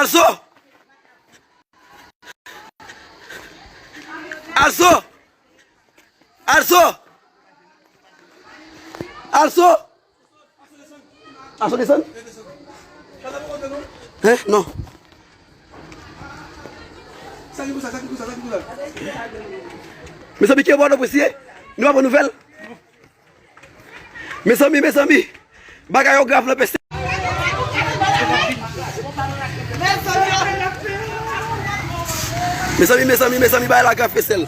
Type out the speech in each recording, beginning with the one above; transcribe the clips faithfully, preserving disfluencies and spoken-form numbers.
Alzo! Alzo! Alzo! Alzo! Alzo desann? Hein? Non. Mezanmi, ki bò nou presye? Nou pa pran nouvèl? Mezanmi, mezanmi, bagay yo grav nan Pestèl. Mezanmi, mezanmi, mezanmi, bagay la grav Pestèl.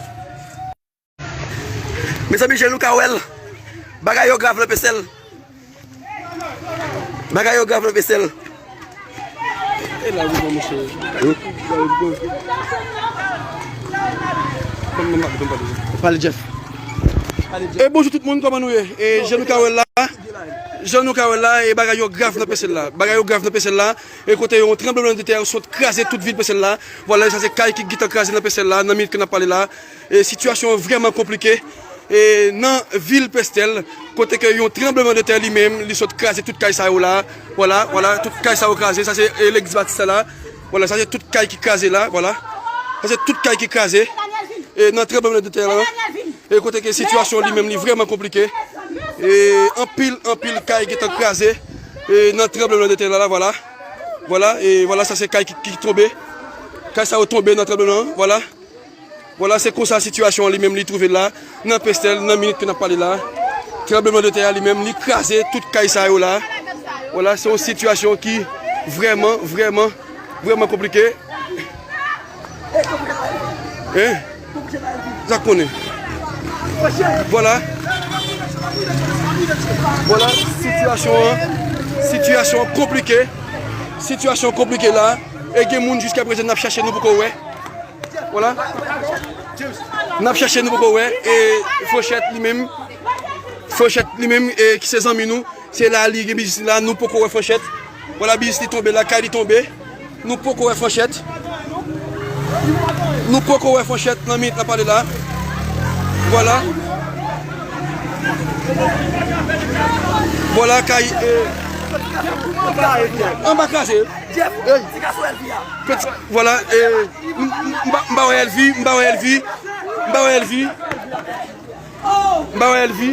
Mezanmi, jan nou ka wè l, bagay yo grav nan Pestèl. Bagay yo grav nan Pestèl. E la, wi, bon, mesye. Pale, Jeff. E bonjou tout moun, kòman nou ye? E jan nou ka wè l la, jan nou ka wè l la, e bagay yo grav nan Pestèl la. Bagay yo grav nan Pestèl la. E kote yon tranblemanndetè sot kraze tout vil Pestèl la. Vwala, sa se kay ki gentan kraze nan Pestèl la, nan minit ke n ap pale la. E sitiyasyon an vrèman konplike. E nan vil Pestèl, kote ke yon tranblemanndetè li menm, li sot kraze tout kay sa yo la. Vwala, vwala, tout kay sa yo kraze. Sa se, e, legliz Batis la la. Vwala, sa se tout kay ki kraze la, vwala. Sa se tout kay ki kraze. E nan tranblemanndetè la, e kote ke sitiyasyon li menm, li vrèman konplike. E anpil, anpil kay gentan kraze. E nan tranblemanndetè la la, vwala. Vwala, e vwala, sa se kay ki, ki tonbe. Kay sa yo tonbe nan tranbleman, vwala. Vwala, se konsa sitiyasyon an li menm li twouve l la, nan Pestèl, nan minit ke n ap pale la. Tranblemanndetè a li menm, li kraze tout kay sa yo la. Vwala, se yon sitiyasyon ki vrèman, vrèman, vrèman konplike. Hein? Sa konnen. Vwala. Vwala, sitiyasyon an, sitiyasyon an konplike. Sitiyasyon konplike la. E gen moun jiskaprezan n ap chache, nou poko wè. Vwala. N ap chache, nou poko wè. E Franchèt li menm, Franchèt li menm, e ki se zanmi nou, se la li gen biznis li la, nou poko wè Franchèt. Vwala, biznis li tonbe la, kay li tonbe. Nou poko wè Franchèt. Nou poko wè Franchèt nan minit n ap pale la. Vwala. Vwala, kay, e, anba kraze. Hey. Peti, vwala, e, m, m, m pa, m pa wè Elvi, m pa wè Elvi, m pa wè Elvi, m pa wè Elvi.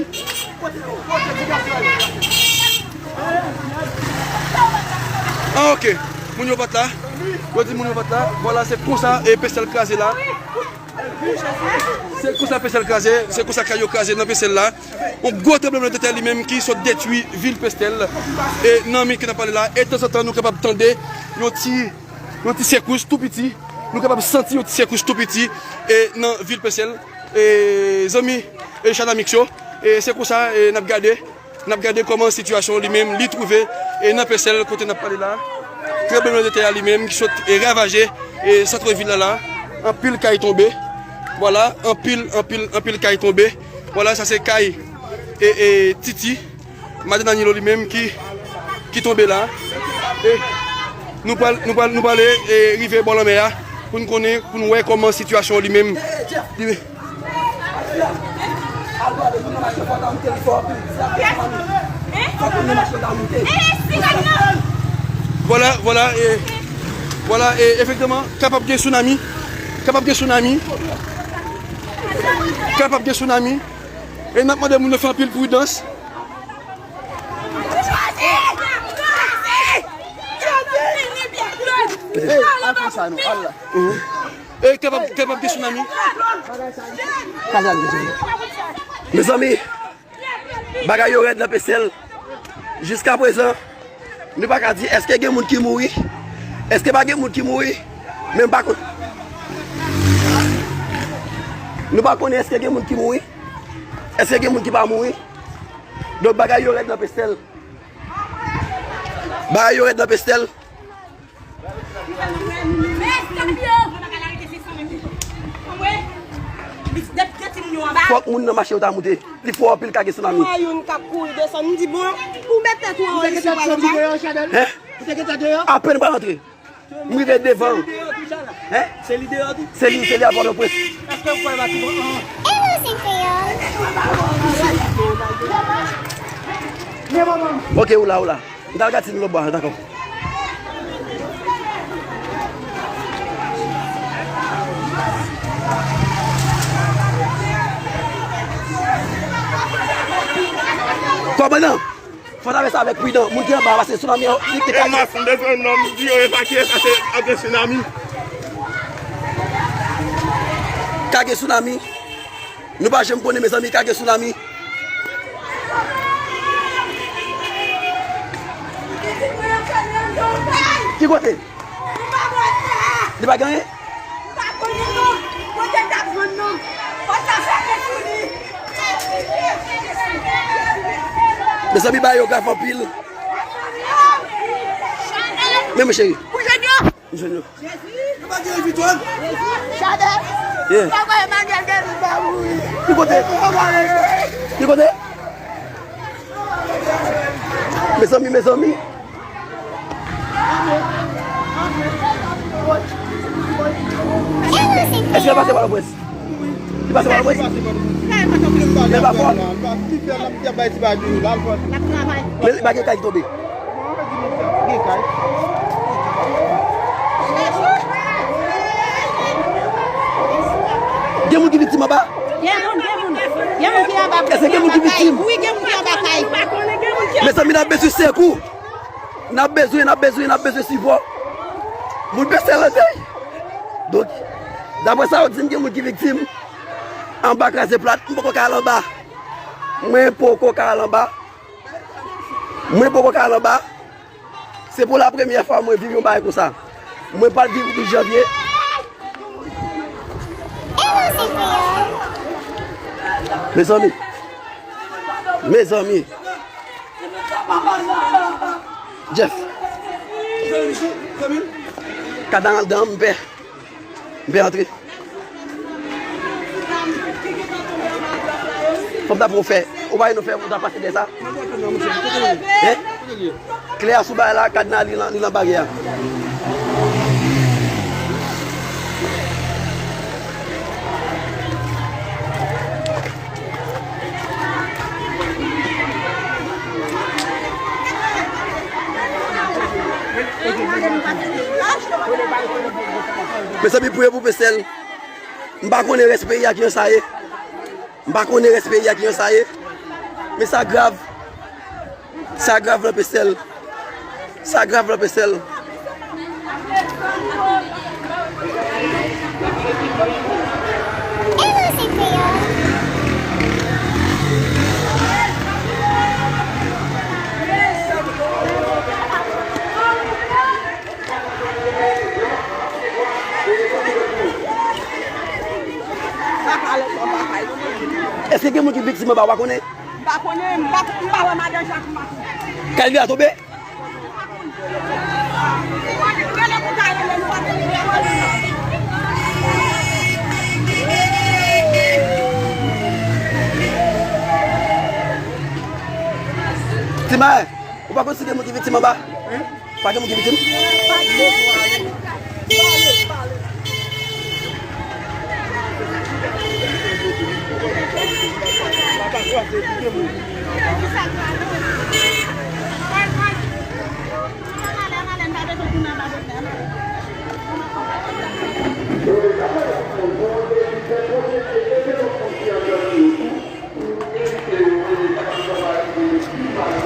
Ah, ok. Moun yo pa t la. Yo di moun yo pa t la. Vwala, se konsa, e, Pestèl kraze la. Se konsa Pestèl kraze, se konsa kay yo kraze nan Pestèl la. Yon gwo tranblemanntè li menm ki sot detwi vil Pestèl. E nan minit ke n ap pale la, e tanzantan nou kapab tande yon ti, yon ti sekous tou piti. Nou kapab santi yon ti sekous tou piti, e nan vil Pestèl. E zanmi, e Chanamix yo, e se konsa, e n ap gade. N ap gade kòman sitiyasyon li menm li twouve, e nan Pestèl kote n ap pale la. Tranblemanntè a li menm ki sot e ravaje, e sant vil la la. Anpil kay tonbe. Vwala, anpil, anpil, anpil kay tonbe. Vwala, sa se kay, e, e, Titi, madan Danilo li menm ki, ki tonbe la. E nou pral, nou pral, nou pral, e, rive bò lanmè a pou n konnen, pou n wè kòman sitiyasyon li menm. Li, Vwala, vwala, e, vwala, e, efektivman, kapab gen tsunami. Kapab gen tsunami. Kapab gen tsunami. E n ap mande moun yo fè anpil pridans. Hey, al konsa non, al la. E kapab, kapab gen tsunami. Mezanmi, bagay yo rèd nan Pestèl. Jiskaprezan, nou pa ka di èske gen moun ki mouri, èske pa gen moun ki mouri, men m pa konn. Nou pa konnen èske gen moun ki mouri, èske gen moun ki pa mouri. Donk, bagay yo rèd nan Pestèl. Bagay yo rèd nan Pestèl. Fòk moun nan mache yo ta moute. Li fò anpil ka gen tsunami. Mwen youn k ap kouri desann, m di bon, ou met tèt ou anwo isi pale mal. Hein? Apèn pa rantre. M rive devan. Hein? Se li deyò tou. Se li, se li a Pòtoprens. Èske ou kwè Matinon an? Ok, ou la, ou la. M t al gade si nou lòtbò a, dakò. Pandan, fò n ap fè sa avèk pridan. Moun ki anba a, paske tsunami an, li te... E mas, m bezwen nonm di yo evakye, paske ap gen tsunami. Ka gen tsunami. Nou pa janm konnen, mezanmi, ka gen tsunami. Ki kote? Li pa gen anyen? Mezanmi, bagay yo grav anpil. Men, mon cheri. M jwenn yo. Jezi! Yo pa gen evitwal. Chadè! Yeah. Papa Emmanuel Guerrier pa mouri. Ki kote? Ki kote? Mezanmi, mezanmi. Èske l pase pa Pòtoprens? Li pase pa Pòtoprens? Men pa fò. Men li pa gen kay ki tonbe. Gen moun ki viktim anba? Gen moun, gen moun. Gen moun ki anba. Èske gen moun ki viktim? Wi, gen moun ki anba kay. Mezanmi, n ap bezwen sekou. N ap bezwen, n ap bezwen, n ap bezwen sipò. Moun Pèsèl an tè. Donk, daprè sa yo di m, gen moun ki viktim. Anba kraze plat, m poko ka al anba. Mwen poko ka al anba. Mwen poko ka al anba. Se pou la premyè fwa mwen viv yon bagay konsa. Mwen pral viv dis janvye. Mezanmi. Mezanmi. Jeff. Kad la nan dan m pè. M pè antre. Fò m ta pou fè. Ou pa wè nou fè, ou ta pase dèyè sa? Hein? Klè a sou bagay la, kad la li nan, li nan baryè a. Mezanmi, priye pou Pèsèl. M pa konnen rès peyi a kijan sa ye. M pa konnen rès peyi a kijan sa ye. Men sa grav. Sa grav nan Pèsèl. Sa grav nan Pèsèl. Èske gen moun ki viktim anba, w pa konnen? M pa konnen, m pa, m pa wè madan Jacques Martin. Kay li a tonbe? Ti Mayen, ou pa konn si gen moun ki viktim anba? Pa gen moun ki viktim?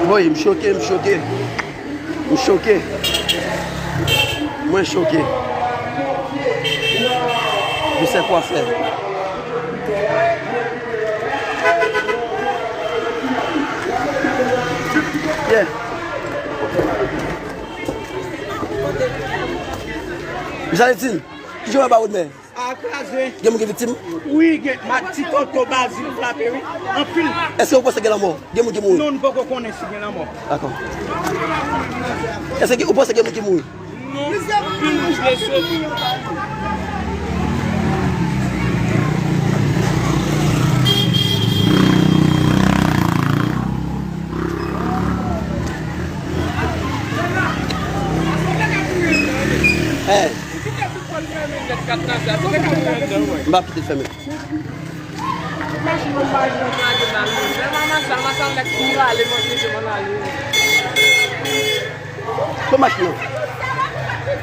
Woy, m choke, m choke. M choke. Mwen choke. Je sais quoi faire. Yeah. Miss Alexine, kijan w wè ba wòt mè? A kraze. Gen moun ki viktim? Wi, gen, ma, ti toto Bazil frape, wi. Anpil. Èske ou panse gen lanmò? Gen moun ki mouri? Non, nou poko konnen si gen lanmò. Dakò. Èske ou panse gen moun ki mouri? Non, anpil moun blese. Hey. M ap kite l fèmen. Pran machin nan.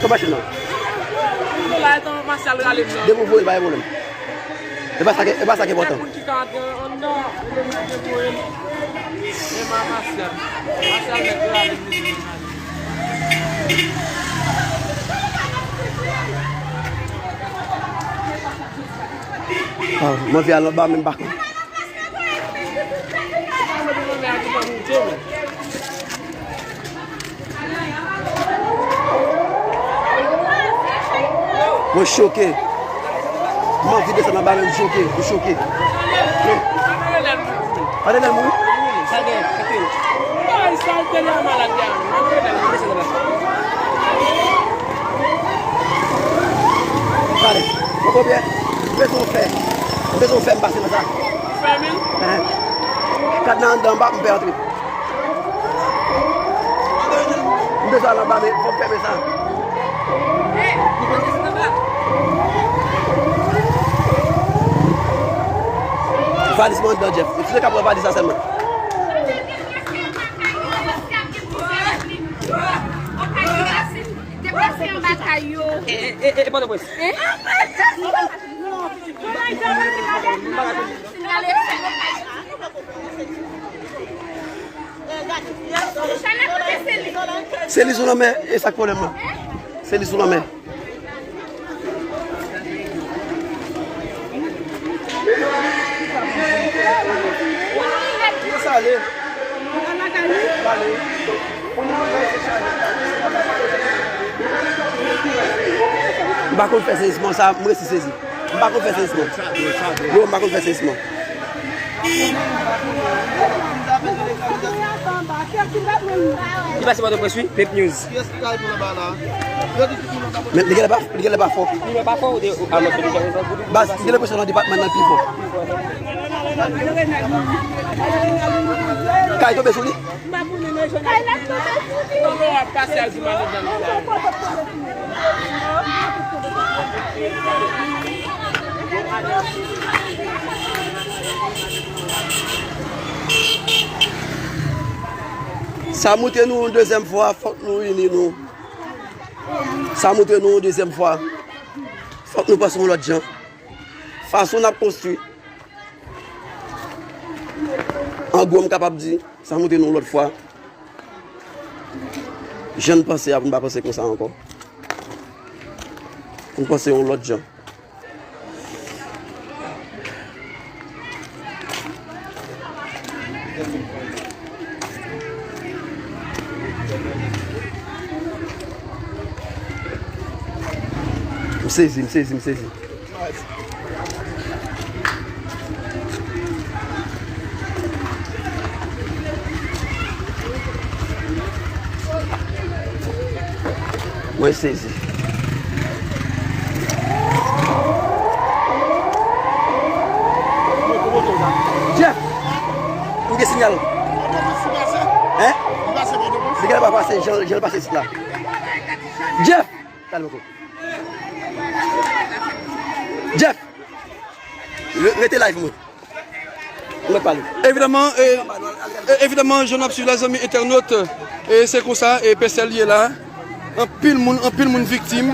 Pran machin nan. Depi w voye l, pa gen pwoblèm. E pa sa ki, e pa sa ki enpòtan. Gen moun ki ka antre anndan, depi w voye l. E ma Masyal. Masyal nèg yo ale mizisyen. Ah, m anvi al anba, men m pa konn. Mwen choke. M anvi desann anba, men m choke. M choke. Andedan l mouri? Andedan l mouri. Pale. Mwen konbyen? M bezwen w fè. M bezwen w fè m pase nan sa. Fèmen? Kat nan anndan, m pa m pè antre. M bezwen al anba, men fò m fèmen sa. Valiz mwen anndan, Jeff. Si se ka pran valiz la sèlman. Deplase anba kay yo. E, e, e, e, Pòtoprens. Hein? Se li sou lanmè, e sa k pwoblèm nan. Se li sou lanmè. M pa konn fè sezisman sa, m resi sezi. M pa konn fè sezisman. Yo, m pa konn fè sezisman. Li pase Pòtoprens, wi. Pep News. Men li genlè pa, li genlè pa fò. Li pa fò, ou de, ou, a, mwen, Baz, m gen lenpresyon nan depatman nan pi fò. Kay tonbe sou li? Kay la tonbe sou li. Sa moute nou yon dezyèm fwa, fòk nou ini nou. Sa moute nou yon dezyèm fwa, fòk nou panse yon lòt jan. Fason n ap konstwi, an gwo, m kapab di, sa moute nou yon lòt fwa. Jan n panse a, pou n pa panse konsa ankò. Pou n panse yon lòt jan. M sezi, m sezi, m sezi. Mwen sezi. Jeff! M gen sinyal. Hein? Li genlè pa pase, jan, jan l pase isit la. Jeff! Talè poko. Jeff! Re-, rete live mwen. Mwen pale. Evidaman, e, e, evidaman, jan n ap swiv la, zanmi entènot, e se konsa, e Pestèl ye la. Anpil moun, anpil moun viktim.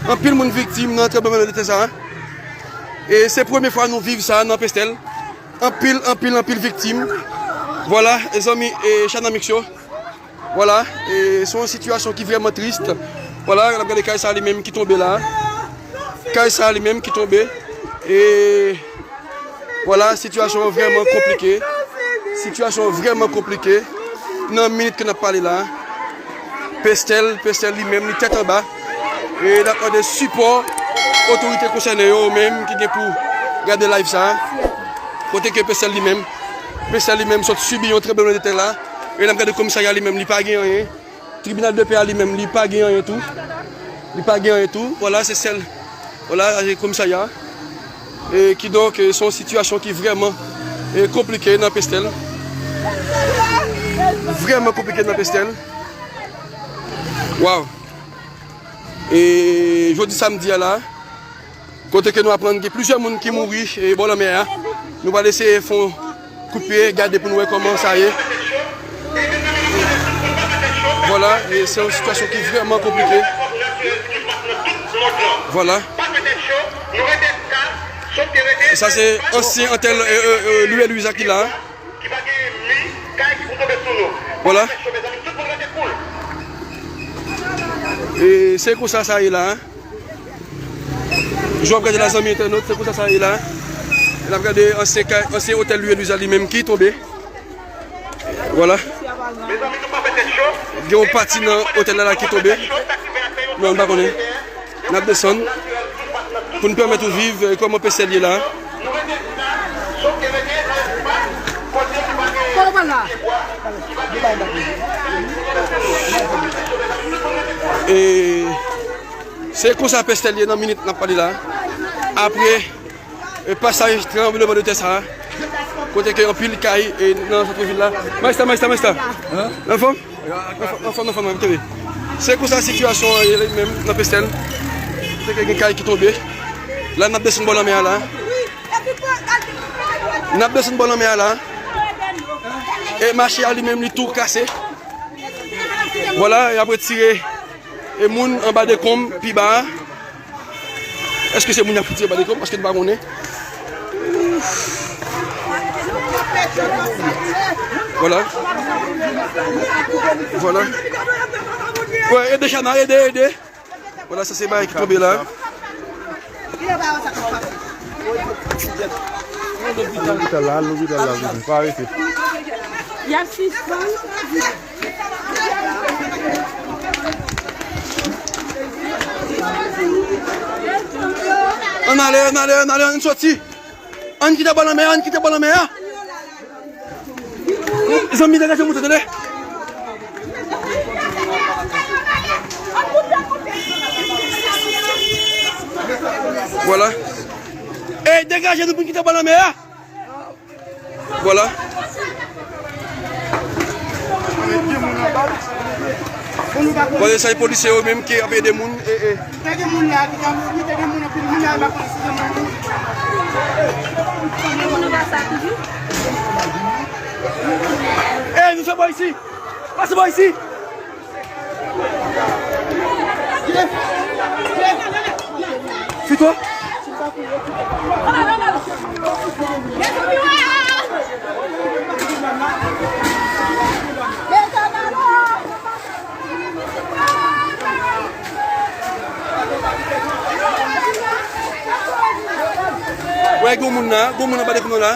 Anpil moun viktim nan tranblemanntè sa. E se premye fwa nou viv sa nan Pestèl. Anpil, anpil, anpil viktim. Vwala, e zanmi, e Channel Mix yo. Vwala, e se yon sitiyasyon ki vrèman tris. Vwala, n ap gade kay sa li menm ki tonbe la. Kay sa li menm ki tonbe. E vwala, sitiyasyon an vrèman konplike. Sitiyasyon an vrèman konplike. Nan minit ke n ap pale la. Pestèl, Pestèl li menm, li tèt anba. E n ap mande sipò otorite konsène yo, yo menm ki gen pou gade live sa. Kote ke Pestèl li menm, Pestèl li menm sot sibi yon tranblemanntè la. E n ap gade komisarya li menm, li pa gen anyen. Tribinal de pè a li menm, li pa gen anyen tou. Li pa gen anyen tou. Vwala, se sèl. Vwala, se komisarya. E kidonk, e se yon sitiyasyon ki vrèman, e konplike nan Pestèl. Vrèman konplike nan Pestèl. Waw. E jodi samdi a la, kote ke nou aprann gen plizyè moun ki mouri, e bò lanmè a. Nou pral eseye fè yon kout pye, gade pou nou wè kòman sa ye. Vwala, e se yon sitiyasyon ki vrèman konplike. Vwala. E sa se ansyen antèn, e, e, e, Louis Louisa ki la. Ki pa gen mi, kay Vwala. E se konsa sa ye la. Jan w ap gade la, zanmi entènot, se konsa sa ye la. N ap gade ansyen kay, ansyen otèl Louis Louisa li menm ki tonbe. Vwala. Gen yon pati nan otèl la, la ki tonbe. Non, m pa konnen. N ap desann pou n pèmèt ou viv, eh, kòman Pestèl ye la. E se konsa Pestèl ye nan minit n ap pale la. Apre e pasaj tranblemanntè sa a, kote ke anpil kay e nan sant vil la. Majesta, majesta, majesta. Anfòm? Anfòm, anfòm, anfòm, tande. Se konsa sitiyasyon an ye li menm nan Pestèl. Kote ke gen kay ki tonbe. La, n ap desann bò lanmè a la. N ap desann bò lanmè a la. E mache a li menm, li tou kase. Vwala, y ap retire e moun anba dekonm pi ba a. Èske se moun y ap fouti anba dekonm? Paske nou pa konnen. Vwala. Vwala. Wè, ede Chana, ede, ede. Vwala, sa se bagay ki tonbe la. Lopital la, lopital la, pa rete. Y ap sispann. Ann ale, ann ale, ann ale, ann soti. Ann kite bò lanmè a, ann kite bò lanmè a. Zanmi, degaje moto, tande. Vwala. Ey, degaje nou pou n kite bò lanmè a. Vwala. Bon, se polisye yo menm ki ap ede moun. E, e. Te gen moun la ki t ap mouri, te gen moun anpil moun la, m pa konn si se moun. Te gen moun anba sa toujou. Ey, nou fè bò isi. Pase bò isi. Fito. Wè, gen moun la, gen moun anba dekonm la.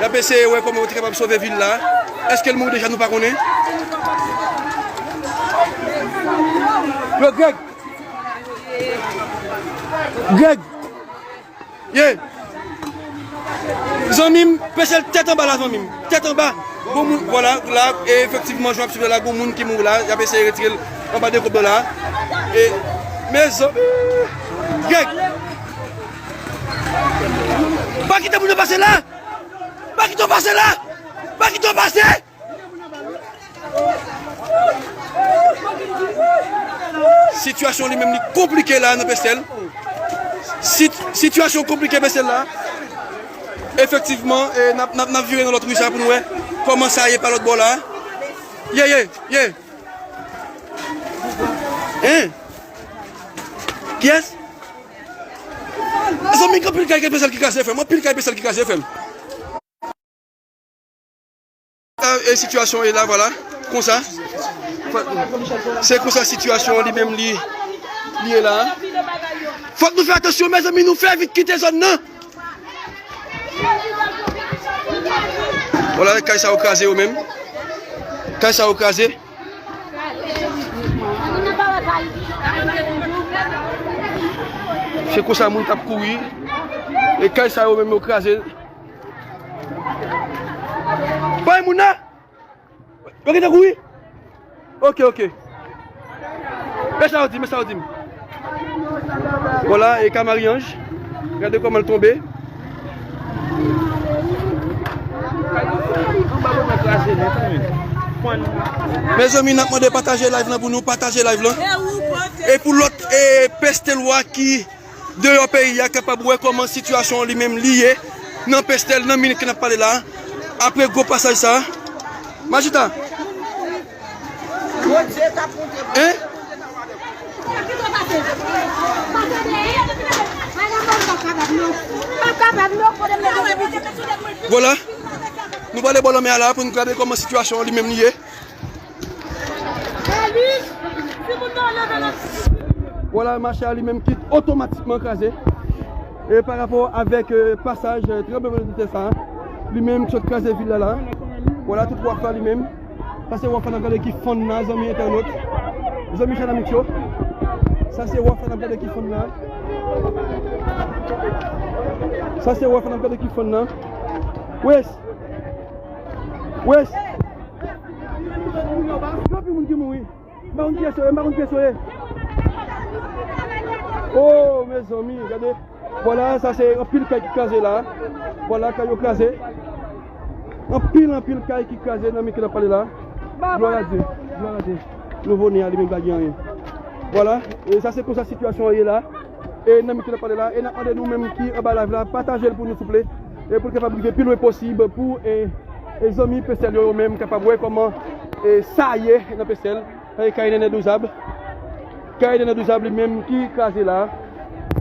Y ap eseye wè kòman yo te kapab sove vil la. Èske l mouri deja, nou pa konnen. Yo, Greg. Greg. Ye. Zanmi m, Pestèl tèt anba la, zanmi m. Tèt anba. Gon moun, vwala, la, e efektivman, jan w ap swiv la, gon moun ki mouri la, y ap eseye retire l anba dekonm la. E, mezanmi. Greg. Pa kite moun yo pase la. Pa kite yo pase la. Pa kite yo pase. Sitiyasyon li menm li konplike la nan Pestèl. Sit-, sitiyasyon konplike Pestèl la. Efektivman, e, n ap, n ap, n ap vire nan lòt ri sa pou nou wè kòman sa ye pa lòt bò la. Ye, ye, ye. Hein? Kiyès? Zanmi, gen anpil kay Pestèl ki kraze, frè m. Anpil kay Pestèl ki kraze, frè m. E sitiyasyon e la, vwala. Konsa. Se konsa sitiyasyon li menm li, li ye la. Fòk nou fè atansyon, mezanmi, nou fè vit kite zòn nan. Vwala, kay sa yo kraze yo menm. Kay sa yo kraze. Se konsa moun t ap kouri. E kay sa yo menm yo kraze. Bay moun nan! Yo gentan kouri? Ok, ok. Men sa yo di, men sa yo di m. Vwala, e ka Marie-Ange. Gade kòman l tonbe. Mezanmi, n ap mande pataje live lan pou nou, pataje live lan. E pou lòt, e, Pestèlwa ki deyò peyi a kapab wè kòman sitiyasyon li menm li ye nan Pestèl, nan minit ke n ap pale la, apre gwo pasaj sa. Majita. Hein? Vwala. Nou prale bò lanmè a la pou n gade kòman sitiyasyon an li menm li ye. Vwala, mache a li menm ki otomatikman kraze. E pa rapò avèk, e, pasaj, e, tranblemanntè sa a, li menm ki sot kraze vil la la. Vwala tout waf la li menm. Sa se waf la n ap gade ki fann la, zanmi entènot. Zanmi Chann Amik yo. Sa se waf la n ap gade ki fann la. Sa se waf la n ap gade ki fann la. Wes! Wes! Gen anpil moun ki mouri. M pa konn kiyès yo ye, m pa konn kiyès yo ye. Oh, mezanmi, gade. Vwala, sa se anpil kay ki kraze la. Vwala, kay yo kraze. Anpil, anpil kay ki kraze nan minit ke n ap pale la. Glwa a Dye, glwa a Dye. Nouvo ne a li menm pa gen anyen. Vwala, e sa se konsa sitiyasyon an ye la. E nan minit ke n ap pale la, e n ap mande nou menm ki anba live la, pataje l pou nou souple. E pou l kapab rive pi lwen posib pou, e, e zanmi Pestèl yo, yo menm kapab wè kòman, e, sa ye nan Pestèl. Kay Nènè Douzab. Kay Nènè Douzab li menm ki kraze la.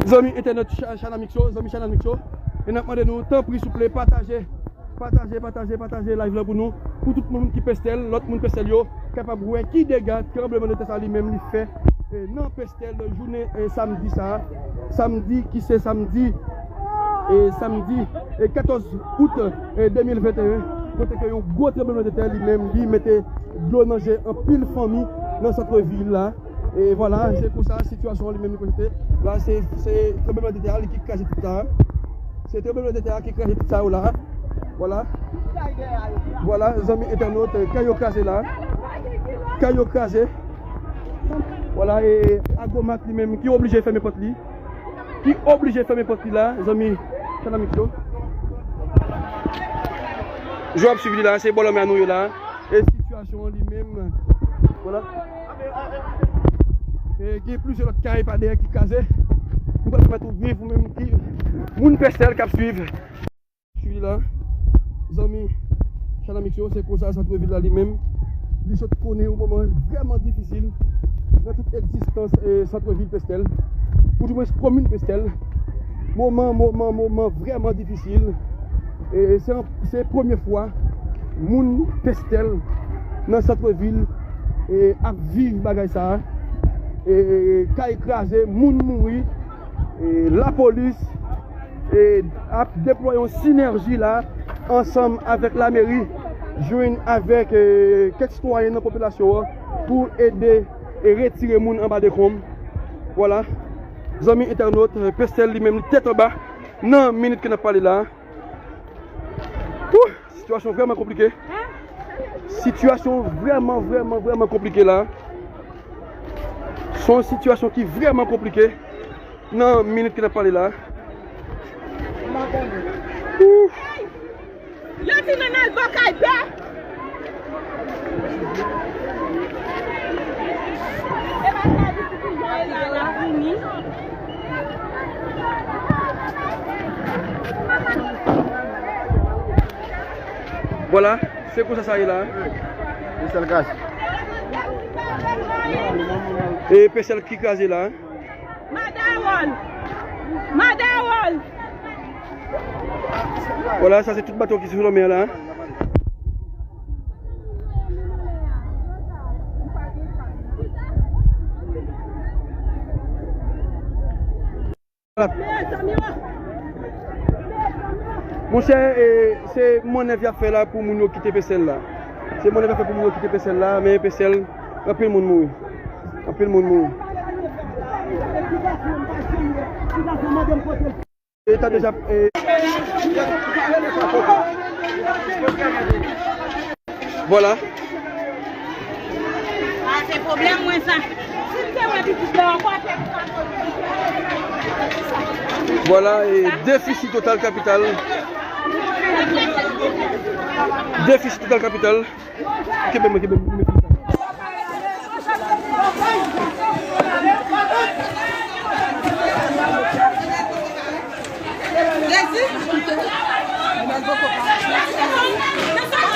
Zanmi entènot Cha-, Chann Amik yo, zanmi Chann Amik yo. E n ap mande nou, tanpri, souple, pataje, pataje, pataje, pataje live la pou nou. Pou tout moun ki Pestèl, lòt moun Pestèl yo, kapab wè ki dega tranblemanntè sa li menm li fè, e, nan Pestèl jounen, e, samdi sa. Samdi ki se samdi, e, samdi, e, katòz out, e, de mil venteyen, kote ke yon gwo tranblemanntè li menm li mete dlo nan je anpil fanmi nan sant vil la. E vwala, se konsa sitiyasyon an li menm li prezante. La, se, se tranblemanntè a li ki kraze tout sa. Se tranblemanntè a ki kraze tout sa yo la. Vwala. Vwala, zanmi entènot, kay yo kraze la. Kay yo kraze. Vwala, e Agromat li menm ki oblije fèmen pòt li. Ki oblije fèmen pòt li la, zanmi Chann Amik yo. Jan w ap swiv li la, se bò lanmè a nou ye la. E sitiyasyon an li menm, vwala. E gen plizyè lòt kay pa dèyè ki kraze. Nou pral pèmèt ou viv, ou menm ki moun Pestèl k ap swiv. Swiv li la, zanmi Chann Amik yo, se konsa sant vil la li menm. Li sot konnen yon moman vrèman difisil nan tout egzistans, e, sant vil Pestèl, ou dimwens komin Pestèl. Moman, moman, moman vrèman difisil. E se, se premye fwa moun Pestèl nan sant vil, e, ap viv bagay sa a. E, kay kraze, moun mouri, e, lapolis, e, ap deplwaye yon sinèji la ansanm avèk lameri, jwenn avèk, e, kèk sitwayen nan popilasyon an pou ede e retire moun anba dekonm. Vwala. Zanmi entènot, e, Pestèl li menm li tèt anba nan minit ke n ap pale la. Wouh! Sitiyasyon vrèman konplike. Sitiyasyon vrèman, vrèman, vrèman konplike la. Se yon sitiyasyon ki vrèman konplike nan minit ke n ap pale la. Ouf. Yo di nou n al bò kay pè. E pa sa di ki jan e la la vini. Vwala, se konsa sa ye la. Pestèl kraze. E Pestèl ki kraze la. Madawòl! Madawòl! Vwala, sa se tout bato ki sou lanmè a la. Monchè, e, se mannèv y ap fè la pou moun yo kite Pestèl la. Se mannèv y ap fè pou moun yo kite Pestèl la, men Pestèl, anpil moun mouri. Anpil moun mouri. E ta deja, e, vwala. A, se pwoblèm mwen sa. Si m te wè pitit la ankò, te... Vwala, e defisi total kapital. Defisi total kapital. Kenbe mwen, kenbe mwen, kenbe mwen.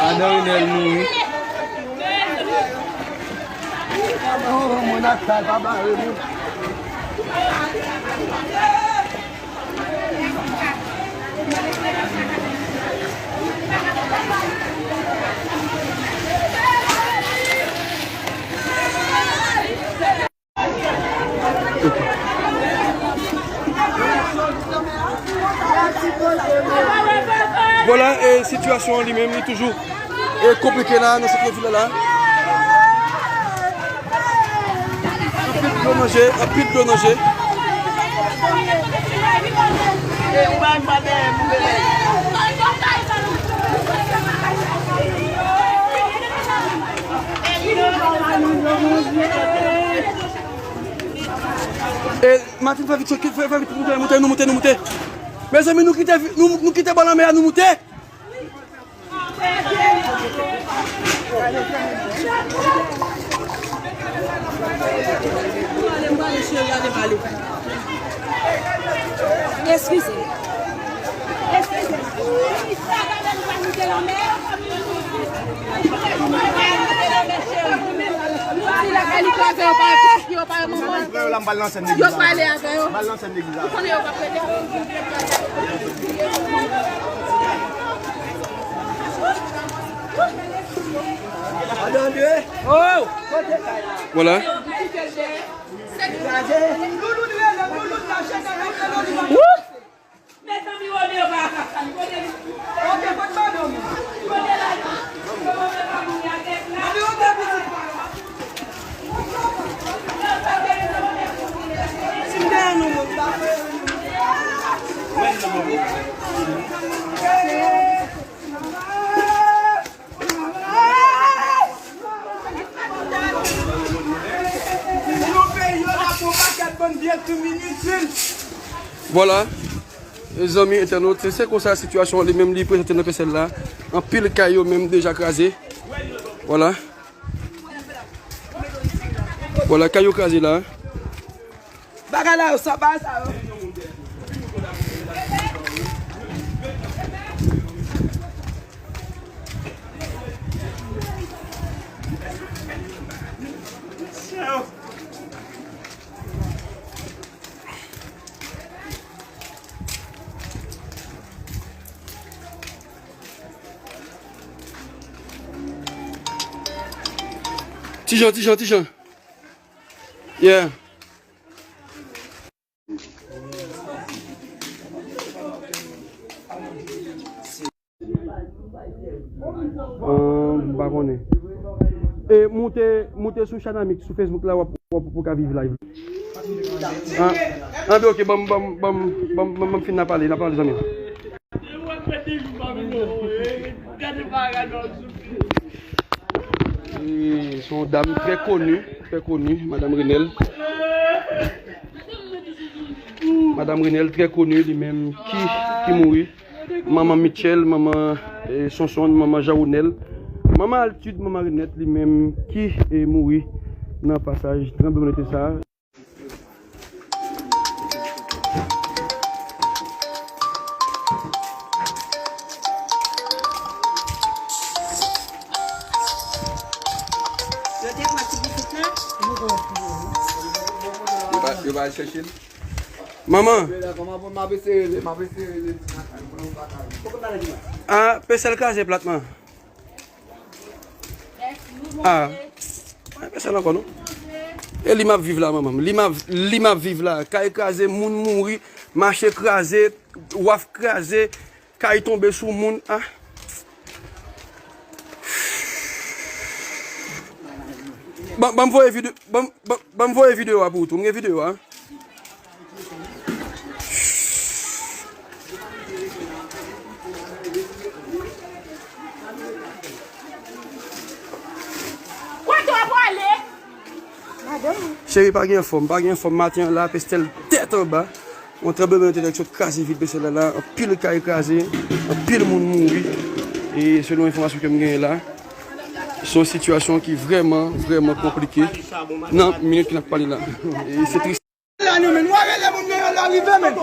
Adan Rinèl mouri. Vwala, e sitiyasyon an li menm, li toujou, e, konplike la, nan sant vil la, la. Anpil dlo nan je, anpil dlo nan je. E Martin, fè vit, fè, fè vit, moute, moute, nou moute, nou moute. Mezanmi, nou kite, nou, nou kite bò lanmè a, nou moute. Eskize. Eskize. Yo pale avè yo. Ou konnen yo p ap rete. Vwala. Mezanmi, Romeo pa ka sa li konnen li. Ok, pot balon. Romeo te pitit pa. Si m te an nou moun, m ta fè. Vwala. Mezanmi entènot, se, se konsa sitiyasyon an li menm li prezante nan Pèsèl la. Anpil kay yo menm deja kraze. Vwala. Vwala, kay yo kraze la. Bagay la yo sa, bagay sa yo. Ti Jan, Ti Jan, Ti Jan. Yeah. Ah, m pa konnen. E moute, moute sou Chanamix, sou Facebook la, w ap, w ap, w ap ka viv live. Ah, ah, ben, ok, ban m, ban m, ban m, ban m, ban m, ban m fin nan pale, nan pale, zanmi. E, se yon dam trè koni, trè koni, Madanm Renel. Madanm Renel, trè koni, li menm ki, ki mouri. Manman Mitchell, manman, eh, Sonson, manman Jean Ronel, manman Altid, manman Renette, li menm ki, eh, mouri nan pasaj tranblemanntè sa a. Yo te pran ti pitit la. Yo pa, yo pa al chèche l. Manman. Ah, Pèsèl kraze plat, man. Ah. Pèsèl ankò, non? E li m ap viv la, manman m. Li m ap, li m ap viv la. Kay kraze, moun mouri, mache kraze, waf kraze, kay tonbe sou moun. Ah. Ban, ban m voye vide-, ban, ban, ban m voye videyo a pou ou tou. M gen videyo a. Kote w ap ale? Cheri, pa gen fòm, pa gen fòm. Maten an la, Pèsèl tèt anba. Yon tranblemanntè sot kraze vil Pèsèl la, la. Anpil kay kraze, anpil moun mouri. E selon enfòmasyon ke m genyen la, se yon sitiyasyon ki vrèman, vrèman konplike nan minit ke n ap pale la. E se tris. La nou menm, nou a rele moun nan yo la rive menm.